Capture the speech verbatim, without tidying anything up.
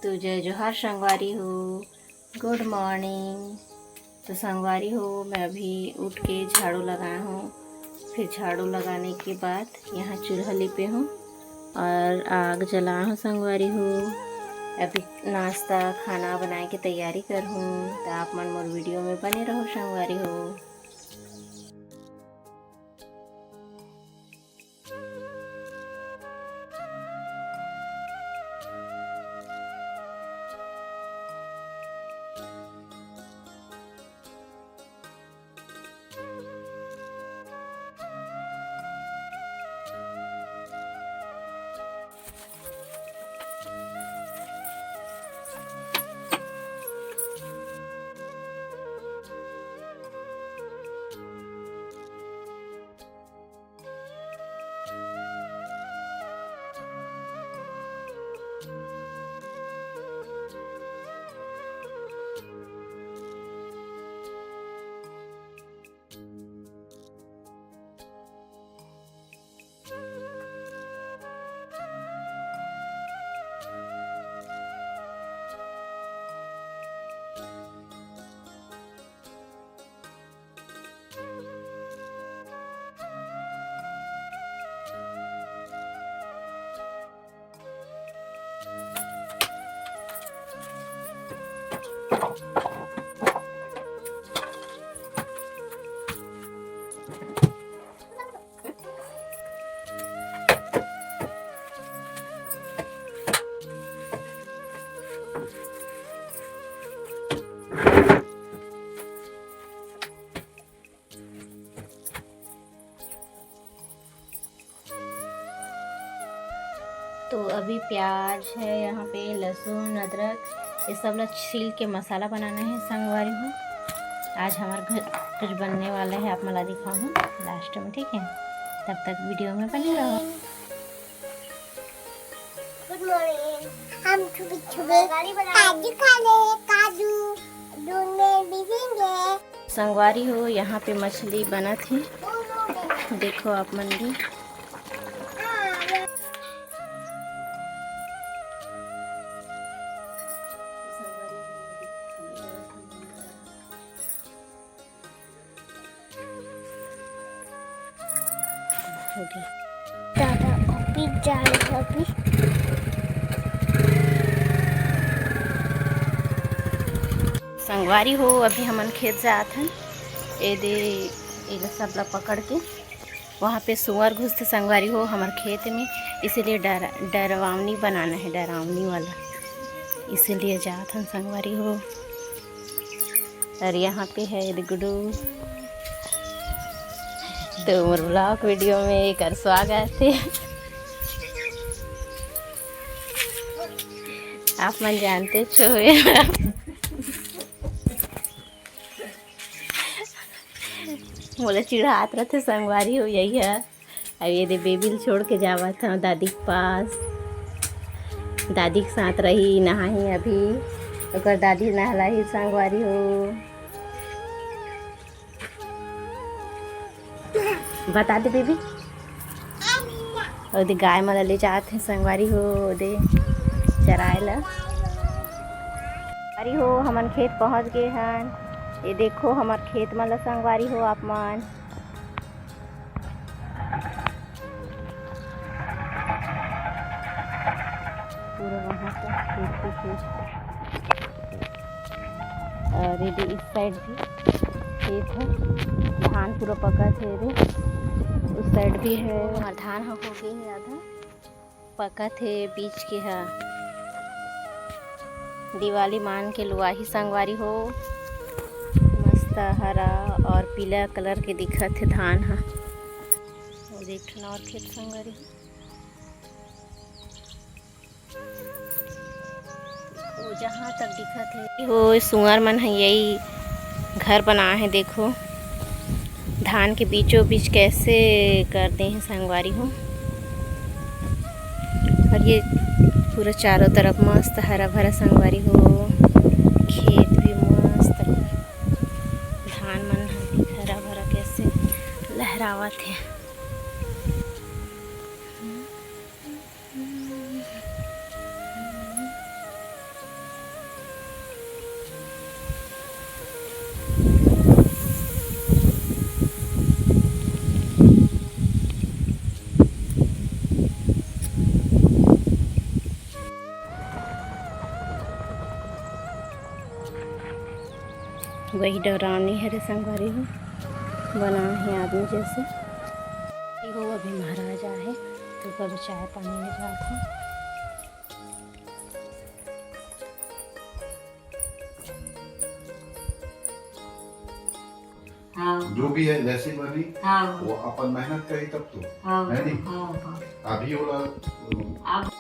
तो जय जोहार संगवारी हो, गुड मॉर्निंग। तो संगवारी हो, मैं अभी उठ के झाड़ू लगाया हूँ, फिर झाड़ू लगाने के बाद यहाँ चूल्हा लिपे हूँ और आग जलाया हूँ संगवारी हो। अभी नाश्ता खाना बनाए के तैयारी कर हूँ, तो आप मन मोर वीडियो में बने रहो संगवारी हो। तो अभी प्याज है, यहाँ पे लहसुन, अदरक, ये सब ला छील के मसाला बनाना है संगवारी हो। आज हमारे घर कुछ बनने वाला है, आप मला दिखाऊँ लास्ट में, ठीक है? तब तक वीडियो में बने रहो। गुड मॉर्निंग। हम सुबह सुबह काजू खा रहे हैं, काजू दूध में भिगेंगे। संगवारी हो, यहाँ पे मछली बनत हे, देखो आप मन भी। हो गया। दादा ऑफिस जा रहे हैं अभी। संगवारी हो, अभी हमन खेत जात हन। ए दे, एला सब ला पकड़ के, वहाँ पे सुअर घुसथे संगवारी हो हमर खेत में, इसीलिए डर-, डरावनी बनाना है, डरावनी वाला, इसीलिए जात हन संगवारी हो। और यहाँ पे है गुड्डू। तो मोर ब्लॉग वीडियो में एकर स्वागत है। आप मन जानते छो, मोला चिढ़ात रथे संगवारी हो यही है। अब ये दे बेबी ल छोड़ के जावत हव दादी के पास। दादी के साथ रही, नहाही अभी। ओकर दादी नहलाही संगवारी हो। बता दे बेबी। ओदे गाय मन ल ले जात हे संगवारी हो, ओदे चराए ल। संगवारी हो, हमन खेत पहुंच गए हन। ये देखो हमर खेत मन ल संगवारी हो आप मन। पूरा वहाँ तक खेत ही खेत। और ये भी इस साइड भी खेत है, धान पूरा पकत हे रे। उस साइड भी है, वहाँ धान ह हो गए है आधा, पकत हे बीच के ह। दिवाली मान के लुआही संगवारी हो, मस्त हरा और पीला कलर के दिखत हे धान ह। वो देख ठन और खेत संगवारी हो। वो जहाँ तक दिखत हे, वो सुअर मन ह यही घर बनाए हे। देखो, धान के बीचों बीच कैसे कर दे हे संगवारी हो। और ये पूरा चारों तरफ मस्त हरा भरा संगवारी हो, खेत भी मस्त, धान मन ह भी हरा भरा कैसे लहरावत हे। वही डरानी हरे संगवारी हो, बना है आदमी जैसे। देखो, अभी महाराज आए हे, तो कब चाय पानी में जात हे। हाँ। जो भी है, जैसी बनी, हाँ। वो अपन मेहनत करी तब तो, हाँ, है नी? हाँ, हाँ। अभी ओला, आप